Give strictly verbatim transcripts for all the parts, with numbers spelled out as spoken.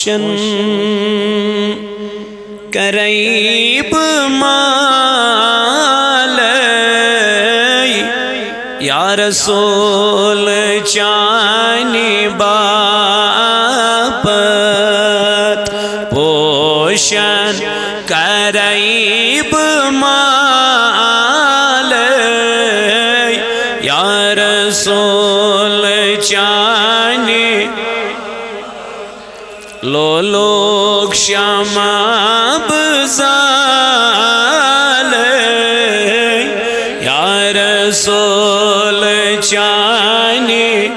پوشن کرے بہٕ مالے، یا رسول چانہِ باپتھ۔ پوشن کرے بہٕ مالے، یا رسول چانہِ لولُک شمع بہٕ زالے، یا رسول چانہِ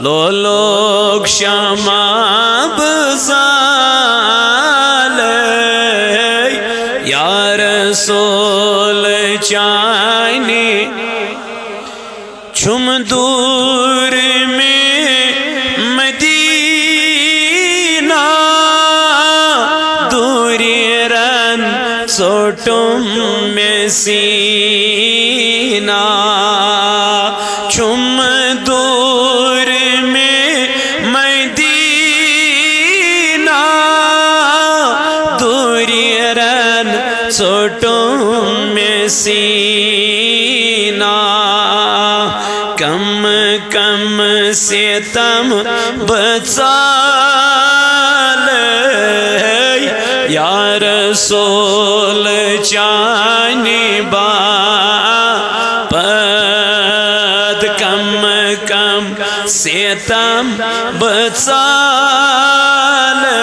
لولُک شمع بہٕ زالے، یا رسول چانہِ۔ چھُم دوٗر مےٚ مدینہ، دوٗرِ رن ژوٚٹُم مےٚ سیٖنہ۔ چھُم دوٗر مےٚ مدینہ، دوٗرِ رن ژوٚٹُم مےٚ سیٖنہ۔ کم کم ستم بہٕ ژالے، یا رسول چانہِ باپتھ۔ کم کم ستم بہٕ ژالے،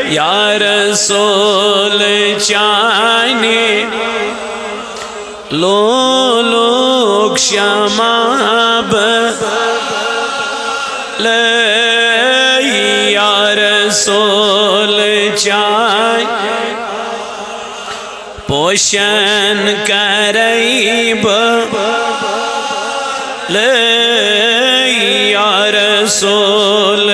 یا رسول چانہِ لولُک شمع بہٕ لے، یا رسول چانہِ۔ پوشن کرے بہٕ لے، یا رسول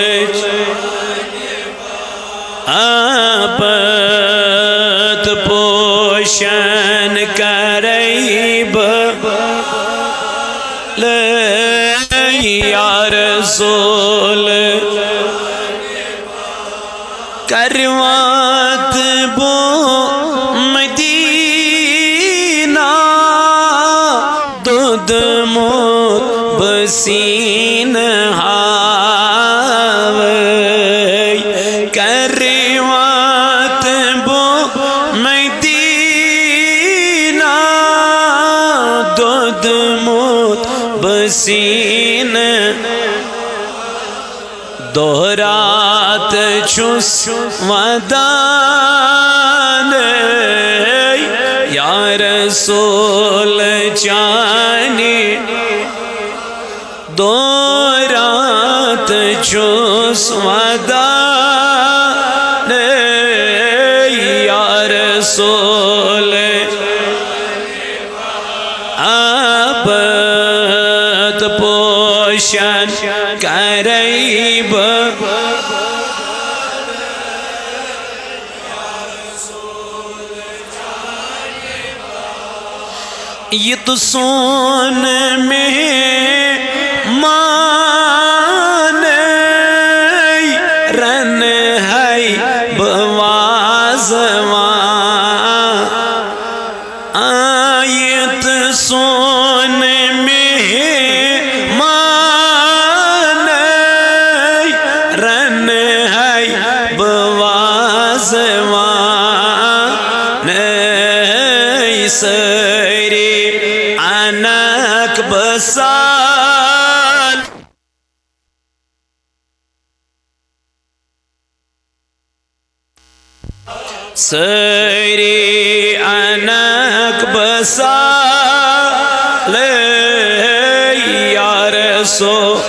باپتھ۔ پوشن کرے بہٕ لے، یا رسول۔ کر واتہٕ بہٕ مدینہ، دوٚدمُت بہٕ سیٖنہٕ ہاوے۔ کر واتہٕ بہٕ مدینہ، دوٚدمُت بہٕ سیٖنہٕ۔ دۄہ رات چھُس ودان، یا رسول چانہِ۔ دۄہ رات چھُس ودان، یا رسول باپتھ۔ پوشن کرے بہٕ۔ یہِ تہٕ سون مہمان، رنہٕ ہے بہٕ وازوان۔ آیت سون مہمان، رنہٕ ہے بہٕ وازوان۔ سٲری انکھ بہٕ سال۔ سٲری انکھ بہٕ سالے، یا رسول۔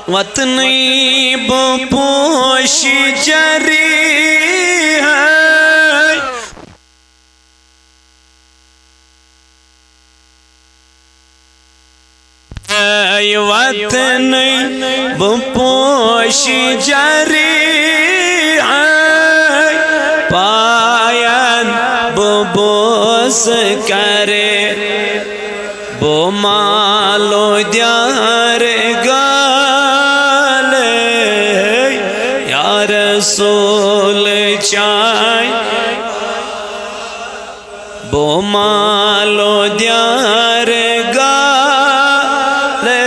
وطنٕے بہٕ پوشہٕ چیری ہے۔ اے وطنٕے بہٕ پوشہٕ چیری ہے، پاین بہٕ بوسہٕ کرٕ، بہٕ مالہٕ دیار رسول چاہے بو مالو دیار گالے،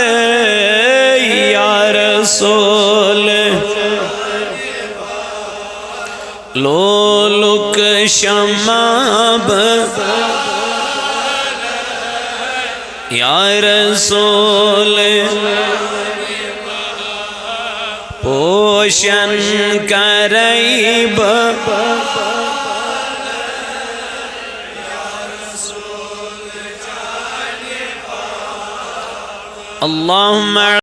یا رسول لولک شمع بہ، یا رسول پوشن کرے بہ۔ اللهم